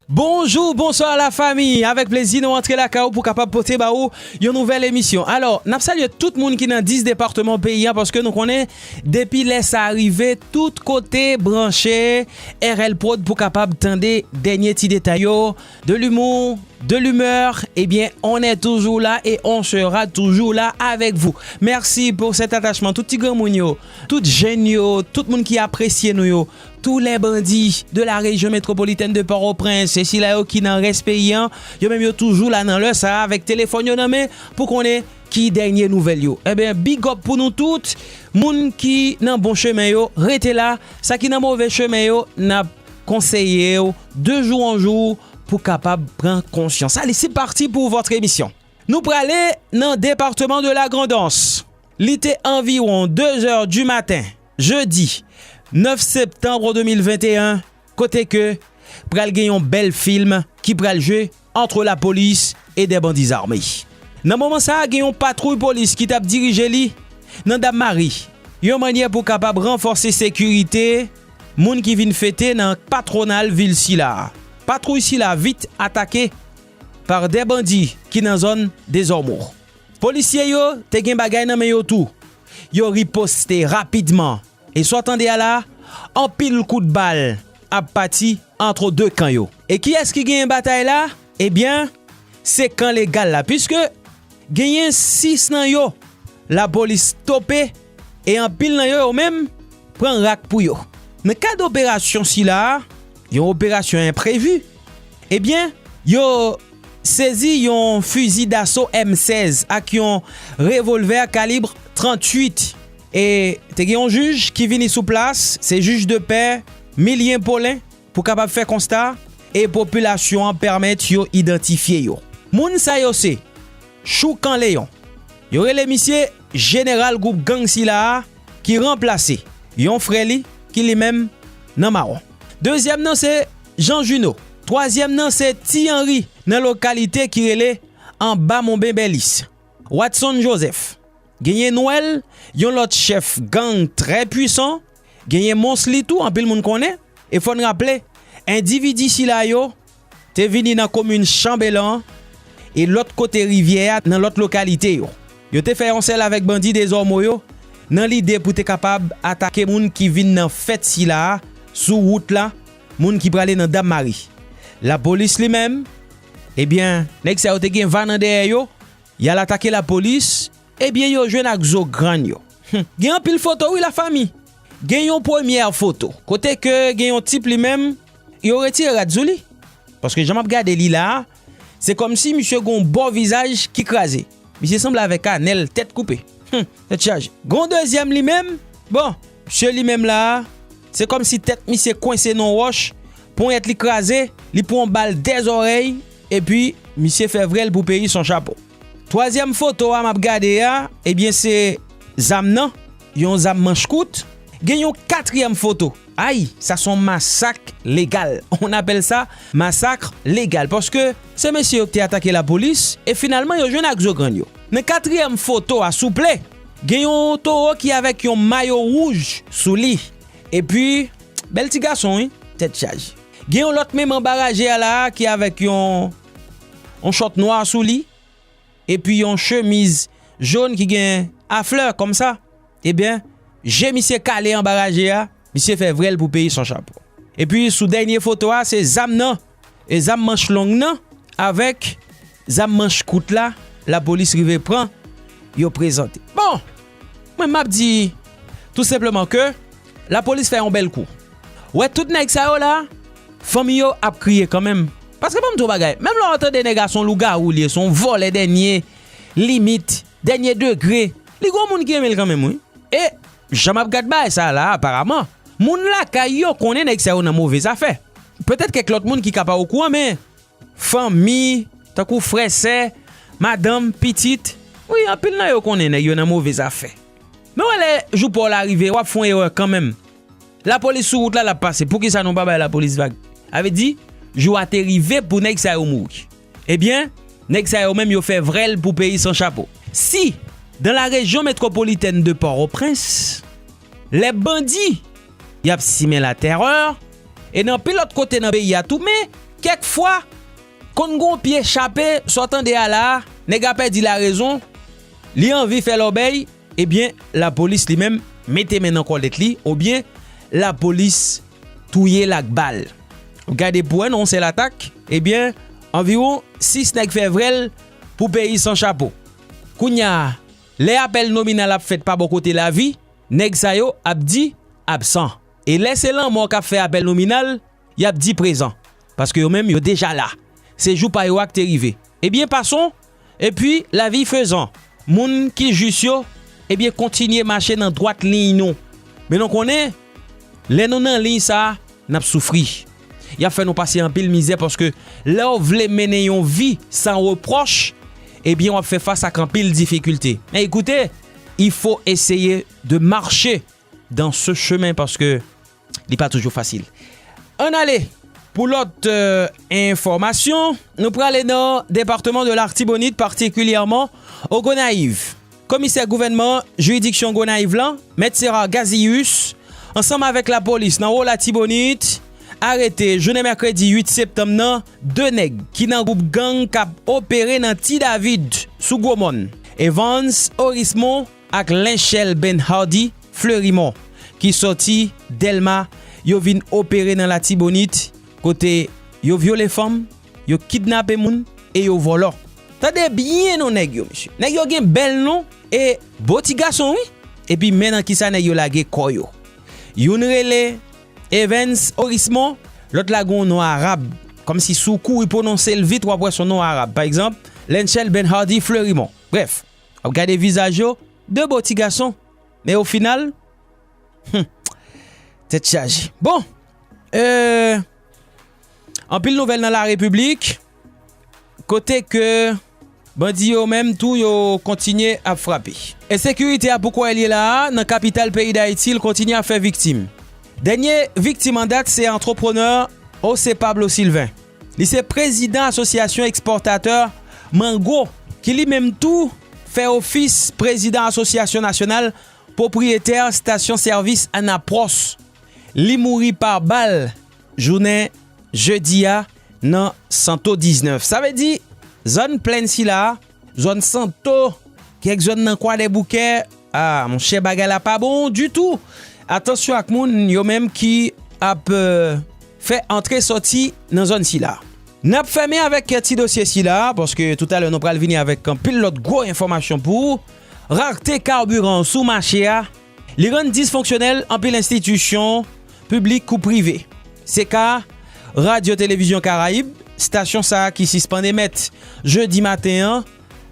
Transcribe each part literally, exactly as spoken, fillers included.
Bonjou, bonswa la fami. Avèk plezi nou antre lakay ou pou kapab pote ba ou yon nouvèl emisyon. Alò, n ap salye tout moun ki nan dis depatman peyi a, paske nou konnen depi lè sa rive, tout kote branche R L Prod pou kapab tande dènye ti detay yo, de l'humour, de l'humeur, ebyen, on est toujours là et on sera toujours là avec vous. Mèsi pou cet attachement. Tout ti granmoun yo, tout jèn yo, tout moun ki apresye nou yo, tous les bandits de la région métropolitaine de Port-au-Prince, e sila yo ki nan rès peyi an, yo menm yo toujou la nan lè sa a avèk telefòn yo nan men pou konnen ki dènye nouvèl yo. Ebyen, big up pou nou tout, moun ki nan bon chemen yo, rete la, sa ki nan move chemen yo, n ap konseye w de jou an jou pou kapab pran konsyans. Allez, c'est parti pour votre émission. Nou prale nan depatman de la Grandans. Li te anviwon de zè di maten, jedi nèf septanm de mil venteyen, kote ke pral gen yon bèl fim ki pral jwe entre la police et des bandits armés. Nan moman sa a, gen yon patwouy polis ki t ap dirije li nan Dam Mari, yon mannyè pou kapab ranfòse sekirite moun ki vin fete nan patwonal vil sila a. Patwouy sila vit atake pa de bandi ki nan zòn Dezòmo. Polisye yo te gen bagay nan men yo tou. Yo riposte rapidman. E sa w tande a la, anpil kout bal ap pati ant de kan yo. E kiyès ki genyen batay la? Ebyen, se kan legal la, piske genyen sis nan yo lapolis stope e anpil nan yo, yo menm, pran rak pou yo. Nan kad operasyon sila a, yon operasyon enprevi, ebyen, yo sezi yon fizi daso M sèz ak yon revolvè kalib tranntuit. E te gen yon jij ki vini sou plas, se jij de pè Milien Paulin, pou kapab fè konsta e popilasyon an pèmèt yo idantifye yo. Moun sa yo se Choukan Leyon. Yo rele misye jeneral gwoup gang sila a ki ranplase yon frè li ki li menm nan mawon. Dezyèm nan se Jan Juno. Twazyèm nan se Ti Anri nan lokalite ki rele Anba Monben Bèlis. Watson Joseph. Genyen Nwèl, yon lòt chèf gang trè pwisan. Genyen Mons li tou, anpil moun konnen. E fò n raple, endividi sila yo te vini nan komin Chanbelan e lòt kote rivyè a, nan lòt lokalite yo. Yo te fè yon sèl avèk bandi Dezòmo yo nan lide pou te kapab atake moun ki vin nan fèt sila a sou wout la, moun ki prale nan Dam Mari. Lapolis li menm, ebyen, nèg sa yo te gen va nan dèyè yo, y al atake lapolis, ebyen, yo jwenn ak zo grann yo. Hum, gen anpil foto wi, lafanmi. Gen yon premyè foto, kote ke gen yon tip li menm, yo retire rad sou li. Paske jan m ap gade li la a, se kòmsi misye gen yon bò vizaj ki kraze. Misye sanble avèk Anèl, tèt koupe. Hum, tèt chaje. Gen yon dezyèm li menm, bon, misye li menm la a, se kòmsi tèt misye kwense nan yon wòch, ponyèt li kraze, li pran yon bal dè zòrèy, epi misye fè vrèl pou peyi san chapo. Twazyèm foto a m ap gade a, ebyen, se zam nan, yon zam manch kout. Gen yon katriyèm foto. Ay, sa se yon masak legal. On appelle ça massacre légal. Paske se mesye yo ki te atake lapolis, e finalman, yo jwenn ak zo grann yo. Nan katriyèm foto a, souple, gen yon towo ki avèk yon mayo wouj sou li. Epi, bèl ti gason, wi, tèt chaje. Gen yon lòt menm anba raje a la a ki avèk yon, yon chòt nwa sou li, epi yon chemiz jòn ki gen a flè kòmsa. Ebyen, je misye kale anba raje a, misye fè vrèl pou peyi san chapo. Epi, sou dènye foto a, se zam nan, e zam manch long nan, avèk zam manch kout la, lapolis rive pran, yo prezante. Bon, mwen m ap di tou senpleman ke lapolis fè yon bèl kou. Wè tout nèg sa yo la, fanmi yo ap kriye kanmenm. Paske ban m di w bagay, menm lè w tande nèg a se yon lougawou li ye, se yon vòlè dènye limit, dènye degre, li gen yon moun ki renmen l kanmenm, wi. E jan m ap gad bagay sa la, aparaman, moun lakay yo konnen nèg sa yo nan move zafè. Petèt kèk lòt moun ki ka pa okouran, men fanmi, tankou frè, sè, madanm, pitit, wi, anpil nan yo konnen nèg yo nan move zafè. Men w wè lè jou pa w la rive, w ap fè yon erè kanmenm. Lapolis sou wout la, l ap pase. Poukisa nou pa bay lapolis vag? Sa vle di, jou a te rive pou nèg sa yo mouri. Ebyen, nèg sa yo menm yo fè vrèl pou peyi san chapo. Si, dans la région métropolitaine de Port-au-Prince, les bandits, y ap simen latèrè, e nan anpil lòt kote nan peyi a tou, men Kèk fwa, konn gon pye chape, sa w tande a la a, nèg la pèdi larezon, li anvi fè lòbèy, ebyen, lapolis li menm mete men nan kòlèt li, oubyen lapolis touye l ak bal. Gade pou wè nan yon sèl atak, ebyen, anviwon sis nèg fè vrèl pou peyi san chapo. Kounye a, lè apèl nominal ap fèt pa bò kote lavi, nèg sa yo ap di absan. E lè se lanmò k ap fè apèl nominal, y ap di prezan. Paske yo menm, yo deja la. Se jou pa yo a k te rive. Ebyen, pason, epi lavi fezan, moun ki jis yo, ebyen, kontinye mache nan dwat liy nou. Men nou konnen, lè nou nan liy sa a, n ap soufri. Y ap fè nou pase anpil mizè paske lè w vle mennen yon vi san repwòch, ebyen, w ap fè fas ak anpil difikilte. Men ekoute, il faut essayer de marcher dans ce chemin paske li pa toujou fasil. Ann ale pou lòt, euh, enfòmasyon. Nou prale nan depatman de Latibonit, patikilyèman o Gonayiv. Komisè gouvènman jiridiksyon Gonayiv lan, Mèt Sera Gaziyus, ansanm avèk lapolis nan Wo Latibonit, arete jounen mèkredi uit septanm nan de nèg ki nan gwoup gang k ap opere nan Ti David sou Gwomòn. Evans Orismon ak Lenchèl Benhardy Fleurimont, ki sòti Dèlma, yo vin opere nan Latibonit, kote yo vyole fanm, yo kidnape moun e yo vòlò. Tande byen non nèg yo, mesye. Nèg yo gen bèl non e bo ti gason, wi. Epi men nan kisa nèg yo lage kò yo. Youn rele Evans Orismon, lòt la gen yon non arab. Kòmsi si w kouri pwononse l vit, w ap wè se yon non arab. Pa egzanp, Lenchèl Benhardy Fleurimont. Brèf, w ap gade vizaj yo, de bo ti gason. Men o final, hmm, tèt chaje. Bon, euh, anpil nouvèl nan larepiblik, kote ke bandi yo menm tou yo kontinye ap frape. Ensekirite a pou kwè l ye la a, nan kapital peyi Dayiti, l kontinye ap fè viktim. Dènye viktim an dat se antreprenè José Pablo Sylvain. Li se prezidan asosyasyon ekspòtatè mango, ki li menm tou fè ofis prezidan asosyasyon nasyonal pwopriyetè estasyon sèvis Anapwòs. Li mouri pa bal jounen jedi a nan Santo diznèf. Sa vle di, zòn plèn sila a, zòn Santo, kèk zòn nan Kwadèboukè, a, monchè, bagay la pa bon ditou. Atansyon ak moun yo menm ki ap, euh, fè antre sòti nan zòn sila. N ap fèmen avèk ti dosye sila, paske toutalè nou pral vini avèk anpil lòt gwo enfòmasyon pou ou. Rarte kabiran sou mache a, li rann disfonksyonèl anpil enstitisyon piblik kou prive. Se ka Radyo Televizyon Karayib, estasyon sa a ki sispann emèt jedi maten an,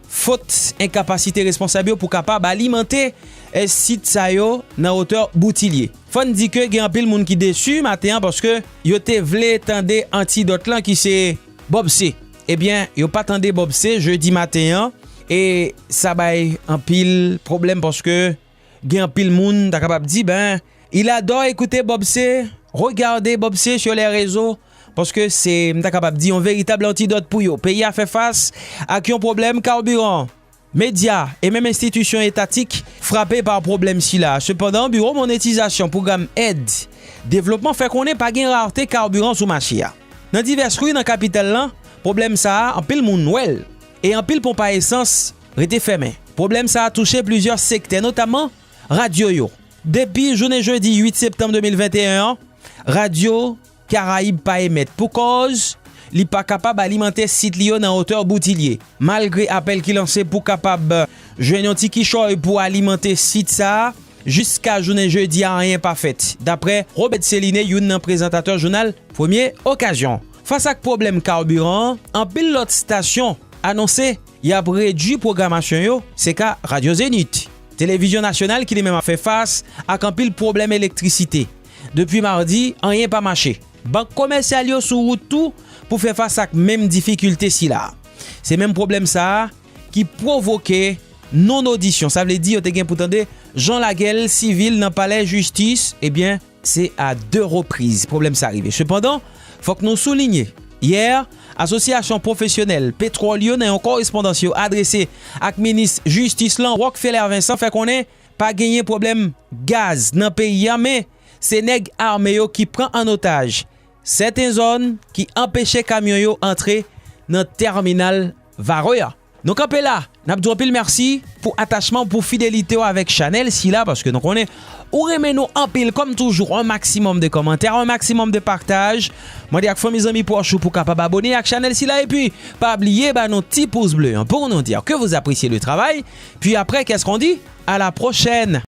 fot enkapasite responsab yo pou kapab alimante, eh, sit sa yo nan wotè Boutilye. Fò n di ke gen anpil moun ki desi maten an paske yo te vle tande antidòt lan ki se Bob C. Ebyen, yo pa tande Bob C jedi maten an e sa bay anpil pwoblèm paske gen anpil moun ta kapab di, ben, il adore écouter Bob C, regarder Bob C sur les réseaux, paske se, m ta kapab di, yon veritab antidòt pou yo. Peyi a fè fas ak yon pwoblèm kabiran. Medya e menm enstitisyon etatik frape pa pwoblèm sila. Sepandan, Biwo Monetizasyon Pwogram Èd Devlopman fè konnen pa gen rarte kabiran sou mache a. Nan divès ri nan kapital lan, pwoblèm sa a, anpil moun wè l. E anpil ponp a esans rete fèmen. Pwoblèm sa a touche plizyè sektè, notamman radyo yo. Depi jounen jedi uit septanm de mil venteyen an, radyo Karayib pa emèt pou kòz li pa kapab alimante sit li yo nan wotè Boutilye. Malgre apèl ki lanse pou kapab jwenn yon ti kichòy pou alimante sit sa a, jiska jounen jedi a, anyen pa fèt, daprè Robert Céliné, youn nan prezantatè jounal Premye Okazyon. Fas ak pwoblèm kabiran an, anpil lòt estasyon anonse y ap redui pwogramasyon yo, se ka Radyo Zenith. Televizyon Nasyonal ki li menm ap fè fas ak anpil pwoblèm elektrisite. Depi madi, anyen pa mache. Bank komèsyal yo sou wout tou pou fè fas ak menm difikilte sila. Se menm pwoblèm sa a ki pwovoke non-odisyon. Sa vle di yo te gen pou tande Jean Laguel Civil nan Palè Jistis, ebyen, se a de repriz pwoblèm sa rive. Sepandan, fòk nou soulinye, yè, asosyasyon pwofesyonèl petwòl yo nan yon korespondans yo adrese ak minis jistis lan, Rockefeller Vincent, fè konnen pa genyen pwoblèm gaz nan peyi a, men se nèg ame yo ki pran an otaj sèten zòn ki anpeche kamyon yo antre nan tèminal Varreux a. Nou kanpe la, n ap di w anpil mèsi pou atachman, pou fidelite w avèk chanèl sila, paske nou konnen ou renmen nou anpil, kòm toujou, un maximum de kòmantè, un maximum de pataj. Mande ak fanmi, zanmi, pwòch ou pou kapab abone ak chanèl sila, epi pa bliye ba nou ti pous ble an pou nou di ke vous appréciez le travail. Puis après, qu'est-ce qu'on dit? À la prochaine!